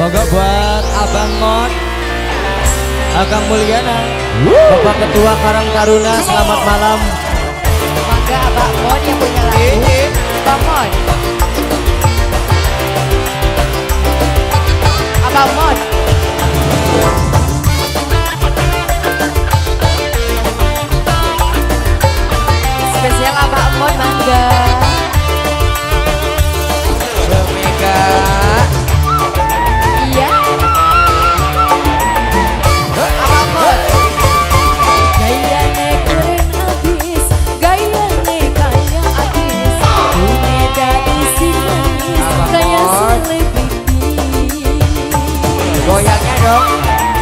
Monggo buat Abang Mon, Akang Mulyana, Bapak Ketua Karang Taruna, selamat malam. Mangga Abang Mon yang punya lagu. Abang Mon. Abang Mon. Spesial Abang Mon mangga. Mega. Iya. Abang Mon. Gayane keren abis, gayane kaya artis, punya dadi sing manis, kaya selebriti. Goyangnya dong.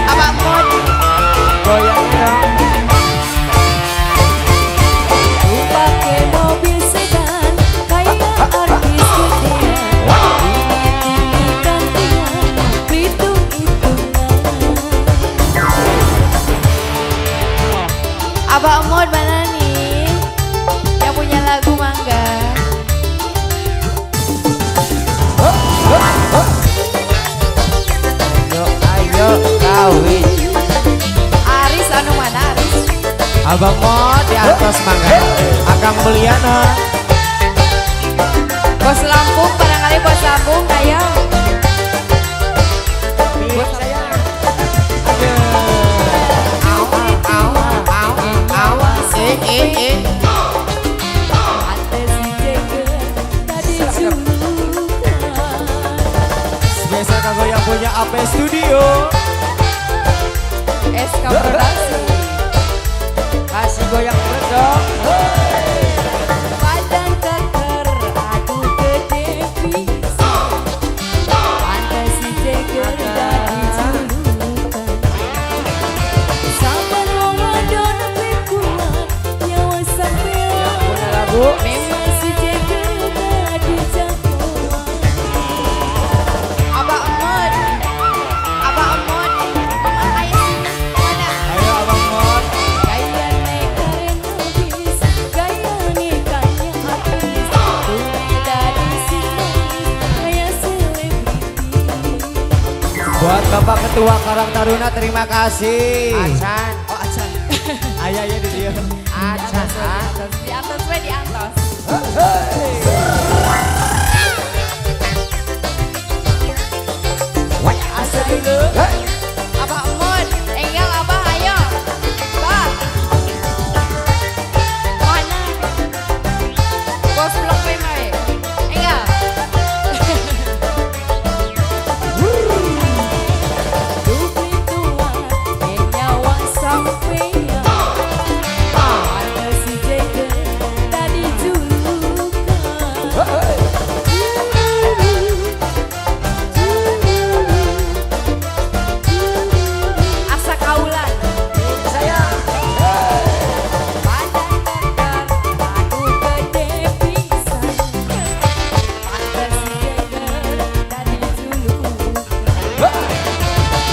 Abang Mon. Goyangnya dong. Pake mobil sedan, kaya artis gedean, punya tinggi kantingan, hitung-hitungan. Abang Mon mana nih? Yang punya lagu mangga. Ayo, ayo, kawin. Aris anu mana Aris? Abang Mon di atas mangga. Akang Mulyana. Bos Lampung barangkali bos Lampung ayo. Bos saya. Au, au, au, au. Eh, eh, eh. Ate si Jagger tadi julukan. Spesial kanggo yang punya AP Studio. SK Produksi. Kasih goyang perut dong. Badan keker, aduh gede pisan. Pantes si Jagger dadi julukan. Saban wong wadon pe kuat, nyawa sampean. Punya lagu. Memang si Jagger dadi jagoan. Abang Mon. Abang Mon. Mana ayo sih? Mana? Ayo Abang Mon. Gayane keren abis, gayane kaya artis, punya dadi sing manis, kaya selebriti. Buat Bapak Ketua Karang Taruna terima kasih. Acan. Oh Acan. Ayah ya di dia. Acan. Di atas, di atas, we, di atas. Asal dulu. Abang Mon, enggal Abah ayo. Bah. Mana? Bos blok we mae. Enggal. Dupli tua, nyawa sampean. Pantes si Jagger tadi julukan. Asa kaulan. Saya. Badan keker, aduh gede pisan. Pantes si Jagger tadi julukan.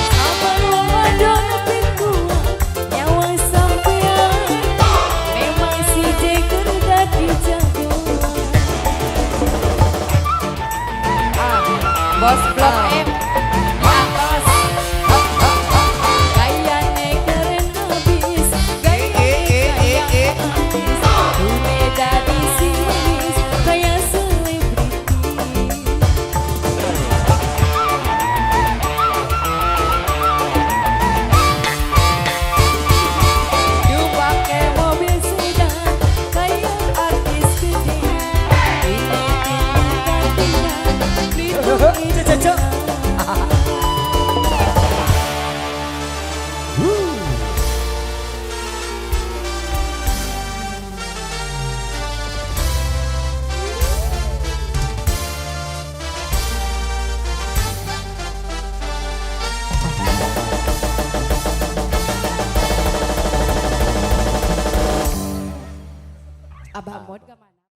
Saban wong wadon pe kuat, nyawa sampean. Memang si Jagger dadi jagoan. Bos blok M.